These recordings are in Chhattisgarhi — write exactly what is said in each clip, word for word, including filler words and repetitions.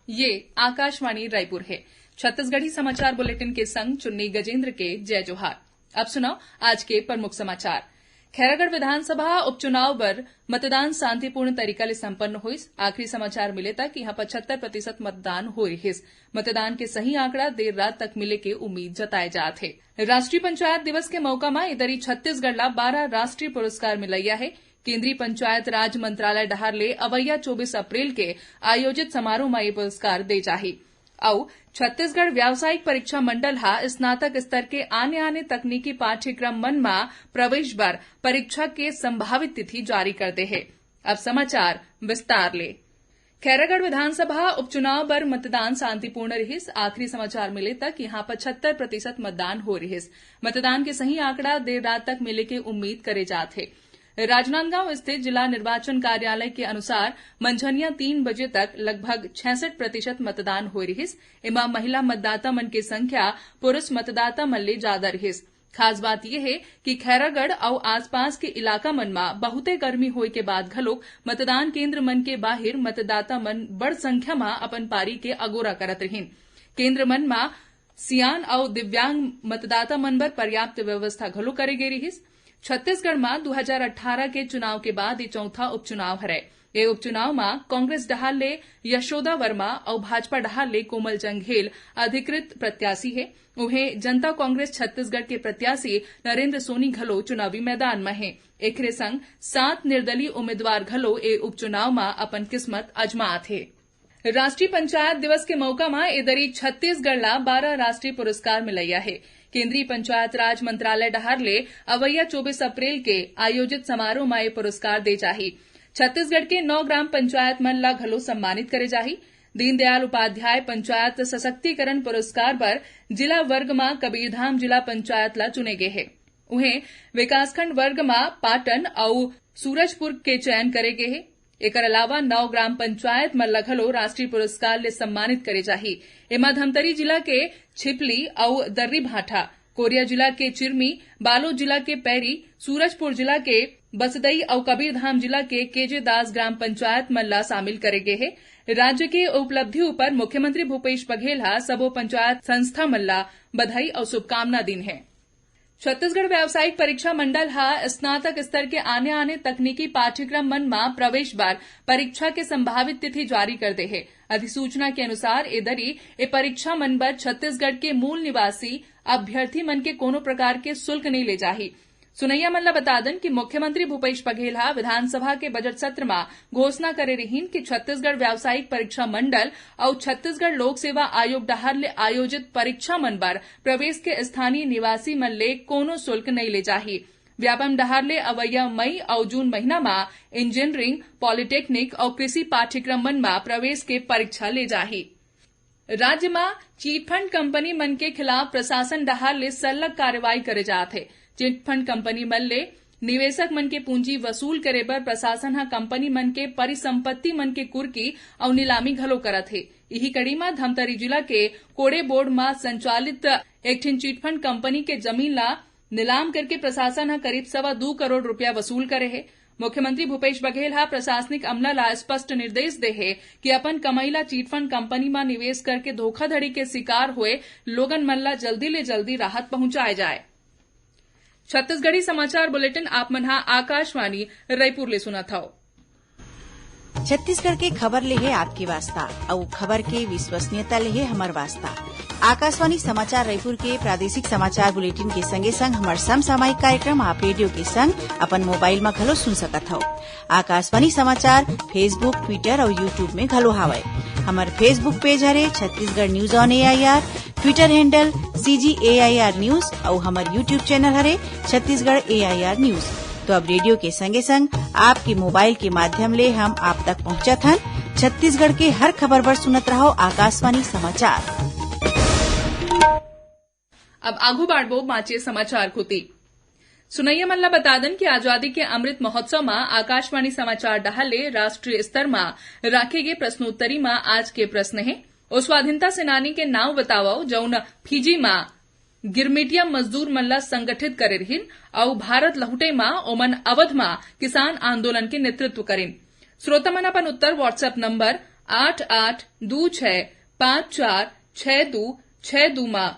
ये आकाशवाणी रायपुर हे। छत्तीसगढ़ी समाचार बुलेटिन के संग चुन्नी गजेंद्र के जय जोहार। अब सुनव आज के प्रमुख समाचार। खैरागढ़ विधानसभा उपचुनाव बर मतदान शांतिपूर्ण तरीका ले संपन्न होइस। आखिरी समाचार मिले तक इहां पचहत्तर प्रतिशत मतदान हो रिहिस। मतदान के सही आंकड़ा देर रात तक मिले के उम्मीद जताए जात हे। राष्ट्रीय पंचायत दिवस के मौका म ए दरी छत्तीसगढ़ ला बारह राष्ट्रीय पुरस्कार मिलइया हे। केंद्रीय पंचायत राज मंत्रालय डहार ले अवइया चौबीस अप्रैल के आयोजित समारोह म ये पुरस्कार दे जाही। अउ छत्तीसगढ़ व्यावसायिक परीक्षा मंडल ह स्नातक स्तर के आने-आने तकनीकी पाठ्यक्रम मन म प्रवेश बर परीक्षा के संभावित तिथि जारी कर दे हे। अब समाचार विस्तार ले। खैरागढ़ विधानसभा उपचुनाव बर मतदान शांतिपूर्ण रिहिस। आखिरी समाचार मिले तक इहां पचहत्तर प्रतिशत मतदान हो रिहिस। मतदान के सही आंकड़ा देर रात तक मिले के उम्मीद करे जात हे। राजनांदगांव स्थित जिला निर्वाचन कार्यालय के अनुसार मंझनिया तीन बजे तक लगभग छियासठ प्रतिशत मतदान होए रिहिस। एमा महिला मतदाता मन के संख्या पुरुष मतदाता मन ले जादा रिहिस। खास बात ये हे कि खैरागढ़ अउ आसपास के इलाका मन म बहुते गर्मी होए के बाद घलोक मतदान केंद्र मन के बाहिर मतदाता मन बड़ संख्या म अपन पारी के अगोरा करत रिहिन। केंद्र मन म सियान अउ दिव्यांग मतदाता मन बर पर्याप्त व्यवस्था घलो करे गे रिहिस। छत्तीसगढ़ म दू हजार अट्ठारह के चुनाव के बाद ये चौथा उपचुनाव हरय। ये उपचुनाव म कांग्रेस डहार ले यशोदा वर्मा अउ भाजपा डहार ले कोमल जंघेल अधिकृत प्रत्याशी हे। उहें, जनता कांग्रेस छत्तीसगढ़ के प्रत्याशी नरेंद्र सोनी घलो चुनावी मैदान म हे। एखरे संग सात निर्दलीय उम्मीदवार घलो ए उपचुनाव म अपन किस्मत आजमात हे। राष्ट्रीय पंचायत दिवस के मौका म ए दरी छत्तीसगढ़ ला बारह राष्ट्रीय पुरस्कार मिलइया हे। केंद्रीय पंचायत राज मंत्रालय डहार ले अवइया चौबीस अप्रैल के आयोजित समारोह म ए पुरस्कार दे जाही। छत्तीसगढ़ के नौ ग्राम पंचायत मन ला घलो सम्मानित करे जाही। दीनदयाल उपाध्याय पंचायत सशक्तिकरण पुरस्कार बर जिला वर्ग म कबीरधाम जिला पंचायत ला चुने गे हे। उहें, विकासखंड वर्ग म पाटन अउ सूरजपुर के चयन करे गे हे। एकर अलावा नौ ग्राम पंचायत मन ल घलो राष्ट्रीय पुरस्कार ले सम्मानित करे जाही। एमा धमतरी जिला के छिपली अउ दर्रीभाठा, कोरिया जिला के चिरमी, बालोद जिला के पैरी, सूरजपुर जिला के बसदई अउ कबीरधाम जिला के केजे दास ग्राम पंचायत मन ल शामिल करे गे हे। राज्य के उपलब्धि ऊपर मुख्यमंत्री भूपेश बघेल ह सबो पंचायत संस्था मन ल बधाई अउ शुभकामना दीन हे। छत्तीसगढ़ व्यावसायिक परीक्षा मंडल ह स्नातक स्तर के आने-आने तकनीकी पाठ्यक्रम मन म प्रवेश बर परीक्षा के संभावित तिथि जारी कर दे हे। अधिसूचना के अनुसार ए दरी ए परीक्षा मन बर छत्तीसगढ़ के मूल निवासी अभ्यर्थी मन के कोनो प्रकार के शुल्क नइ ले जाही। सुनइया मन ल बता दन कि मुख्यमंत्री भूपेश बघेल ह विधानसभा के बजट सत्र म घोषणा करे रिहिन कि छत्तीसगढ़ व्यावसायिक परीक्षा मंडल अउ छत्तीसगढ़ लोक सेवा आयोग डहार ले आयोजित परीक्षा मन बर प्रवेश के स्थानीय निवासी मन ले कोनो शुल्क नइ ले जाही। व्यापम डहार ले अवइया मई अउ जून महीना म इंजीनियरिंग, पॉलिटेक्निक अउ कृषि पाठ्यक्रम मन म प्रवेश के परीक्षा ले जाही। राज्य म चिटफंड कंपनी मन के खिलाफ प्रशासन डहार ले सरलग कार्रवाई करे जात हे। चिटफंड कंपनी मन ले निवेशक मन के पूंजी वसूल करे बर प्रशासन ह कंपनी मन के परिसंपत्ति मन के कुर्की अउ नीलामी घलो करत हे। इही कड़ी म धमतरी जिला के कोड़ेबोड़ म संचालित एक ठिन चिटफंड कंपनी के जमीन ला नीलाम करके प्रशासन ह करीब सवा दू करोड़ रुपया वसूल करे हे। मुख्यमंत्री भूपेश बघेल ह प्रशासनिक अमला ला स्पष्ट निर्देश दे हे कि अपन कमई ला चिटफंड कंपनी म निवेश करके धोखाधड़ी के शिकार होए लोगन मन ला जल्दी ले जल्दी राहत पहुंचाए जाए। छत्तीसगढ़ी समाचार बुलेटिन आप मन ह आकाशवाणी रायपुर ले सुनत हव। छत्तीसगढ़ के खबर ले हे आपके वास्ता, अउ खबर के विश्वसनीयता ले हे हमर वास्ता। आकाशवाणी समाचार रायपुर के प्रादेशिक समाचार बुलेटिन के संगे संग हमर समसामयिक कार्यक्रम आप रेडियो के संग अपन मोबाइल म घलो सुन सकत हव। आकाशवाणी समाचार Facebook, Twitter अउ YouTube में घलो हावय। हमर Facebook पेज हरे Chhattisgarh news on AIR, Twitter handle CG AIR news अउ हमर YouTube चैनल हरे छत्तीसगढ़ एआईआर न्यूज। तो अब रेडियो के संगे संग आपके मोबाइल के माध्यम ले हम आप तक पहुंचत हन। छत्तीसगढ़ के हर खबर बर सुनत रहव आकाशवाणी समाचार। अब आगू बाढ़बो बांचे समाचार कोती। सुनइया मन ला बता दन कि आजादी के अमृत महोत्सव म आकाशवाणी समाचार डहार ले राष्ट्रीय स्तर म राखे गे प्रश्नोत्तरी म आज के प्रश्न हे, ओ स्वाधीनता सेनानी के नाव बतावव, जउन फिजी म गिरमिटिया मजदूर मन ला संगठित करे रिहिन अउ भारत लहुटे म ओमन अवध म किसान आंदोलन के नेतृत्व करिन। श्रोता मन अपन उत्तर WhatsApp नंबर आठ आठ दू छह पाँच चार छह दू छह दू मा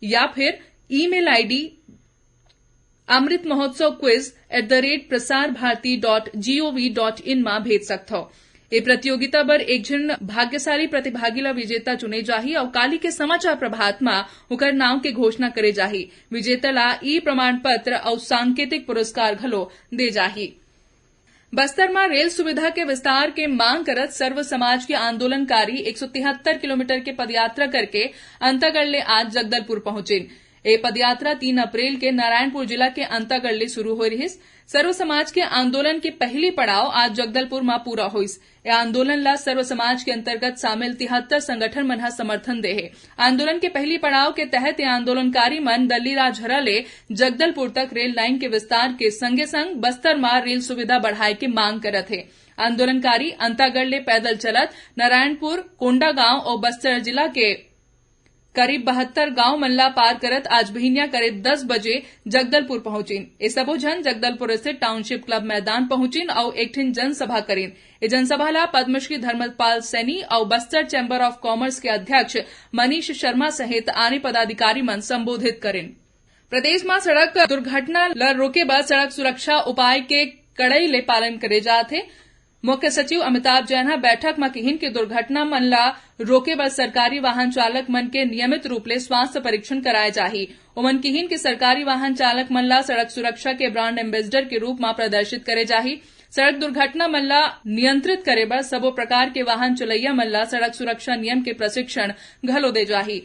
या फिर email ID amrit mahotsav quiz at the rate prasar bharati dot gov dot in मा भेज सकथव। ए प्रतियोगिता बर एक झन भाग्यशाली प्रतिभागी ला विजेता चुने जाही अउ काली के समाचार प्रभात मा ओकर नाव के घोषणा करे जाही। विजेता ला ई प्रमाण पत्र अउ सांकेतिक पुरस्कार घलो दे जाही। बस्तर म रेल सुविधा के विस्तार के मांग करत सर्व समाज के आंदोलनकारी एक सौ तिहत्तर किलोमीटर के पदयात्रा करके अंतागढ़ ले आज जगदलपुर पहुंचिन। ए पदयात्रा तीन अप्रैल के नारायणपुर जिला के अंतागढ़ ले शुरू होय रिहिस। सर्व समाज के आंदोलन के पहली पड़ाव आज जगदलपुर म पूरा होइस। ए आंदोलन ला सर्व समाज के अंतर्गत शामिल तिहत्तर संगठन मन ह समर्थन दे हे। आंदोलन के पहली पड़ाव के तहत ए आंदोलनकारी मन दल्लीराजहरा ले जगदलपुर तक रेल लाइन के विस्तार के संगे संग बस्तर म रेल सुविधा बढ़ाए के मांग करत हे। आंदोलनकारी अंतागढ़ ले पैदल चलत नारायणपुर, कोंडागांव अउ बस्तर जिला के करीब बहत्तर गांव मन ला पार करत आज बिहनिया करीब दस बजे जगदलपुर पहुंचिन। ए सबो झन जगदलपुर स्थित टाउनशिप क्लब मैदान पहुंचिन अउ एक ठिन जनसभा करिन। ए जनसभा ला पद्मश्री धर्मपाल सैनी अउ बस्तर चैम्बर ऑफ कॉमर्स के अध्यक्ष मनीष शर्मा सहित आने पदाधिकारी मन संबोधित करिन। प्रदेश म सड़क दुर्घटना ल रोके बर सड़क सुरक्षा उपाय के कड़ाई ले पालन करे जात हे। मुख्य सचिव अमिताभ जैन ह बैठक म किहिन के दुर्घटना मन ला रोके बर सरकारी वाहन चालक मन के नियमित रूप ले स्वास्थ्य परीक्षण कराए जाही। ओमन किहिन के सरकारी वाहन चालक मन ला सड़क सुरक्षा के ब्रांड एम्बेसडर के रूप म प्रदर्शित करे जाही। सड़क दुर्घटना मन ला नियंत्रित करे बर सबो प्रकार के वाहन चलैया मन ला सड़क सुरक्षा नियम के प्रशिक्षण घलो दे जाही।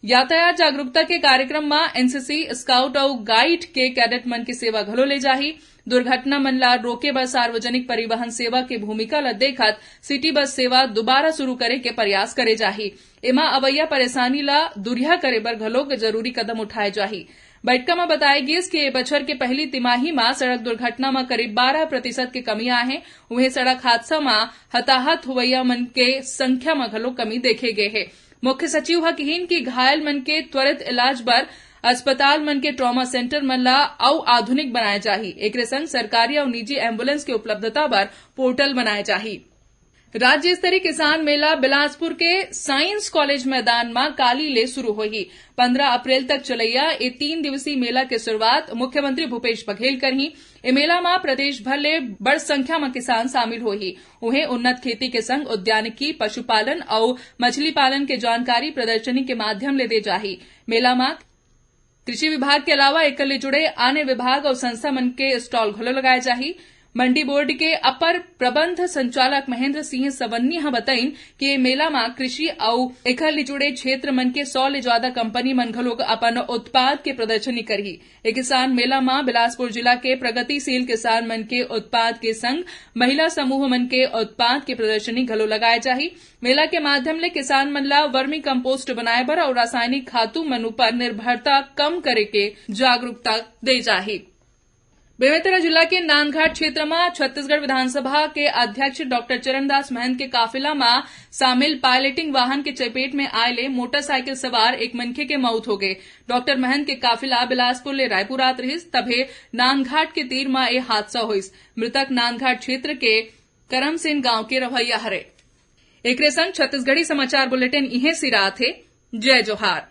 यातायात जागरूकता के कार्यक्रम म एनसीसी, स्काउट अउ गाइड के कैडेट मन के सेवा घलो ले जाही। दुर्घटना मन ला रोके बर सार्वजनिक परिवहन सेवा के भूमिका ला देखत सिटी बस सेवा दोबारा शुरू करे के प्रयास करे जाही। एमा अवैया परेशानी ला दुरिहा करे बर घलोक जरूरी कदम उठाए जाही। बैठका म बताए गिस कि ए बछर के पहली तिमाही म सड़क दुर्घटना म करीब बारह प्रतिशत के कमी आए हे। उहें सड़क हादसा म हताहत होवैया मन के संख्या म घलो कमी देखे गे हे। मुख्य सचिव ह किहिन कि घायल मन के त्वरित इलाज बर अस्पताल मन के ट्रॉमा सेंटर मन ला अउ आधुनिक बनाए जाही। एकरे संग सरकारी अउ निजी एम्बुलेंस के उपलब्धता बर पोर्टल बनाए जाही। राज्य स्तरीय किसान मेला बिलासपुर के साइंस कॉलेज मैदान म काली ले शुरू होही। पंद्रह अप्रैल तक चलैया ए तीन दिवसीय मेला के शुरुआत मुख्यमंत्री भूपेश बघेल करही। ए मेला म प्रदेश भर ले बड़ संख्या म किसान शामिल होही। उहें उन्नत खेती के संग उद्यानिकी, पशुपालन अउ मछली पालन के जानकारी प्रदर्शनी के माध्यम ले दे जाही। मेला म कृषि विभाग के अलावा एकर ले जुड़े आने विभाग अउ संस्था मन के स्टॉल घलो लगाए जाही। मंडी बोर्ड के अपर प्रबंध संचालक महेंद्र सिंह सवन्नी ह बताइन कि ये मेला म कृषि अउ एकर ले जुड़े क्षेत्र मन के सौ ले ज्यादा कंपनी मन घलोक अपन उत्पाद के प्रदर्शनी करही। ए किसान मेला म बिलासपुर जिला के प्रगतिशील किसान मन के उत्पाद के संग महिला समूह मन के उत्पाद के प्रदर्शनी घलो लगाए जाही। मेला के माध्यम ले किसान मन ला वर्मी कंपोस्ट बनाए बर अउ रासायनिक खातू मन ऊपर निर्भरता कम करे के जागरूकता दे जाही। बेमेतरा जिला के नांदघाट क्षेत्र म छत्तीसगढ़ विधानसभा के अध्यक्ष डॉक्टर चरणदास महंत के काफिला म शामिल पायलटिंग वाहन के चपेट में आए ले मोटरसाइकिल सवार एक मनखे के मौत हो गए। डॉक्टर महंत के काफिला बिलासपुर ले रायपुर आत रहिस, तभे नांदघाट के तीर म ए हादसा होइस। मृतक नांदघाट क्षेत्र के करमसेन गांव के रहवैया हरे। एकरे संग छत्तीसगढ़ी समाचार बुलेटिन इहें सिरात हे। जय जोहार।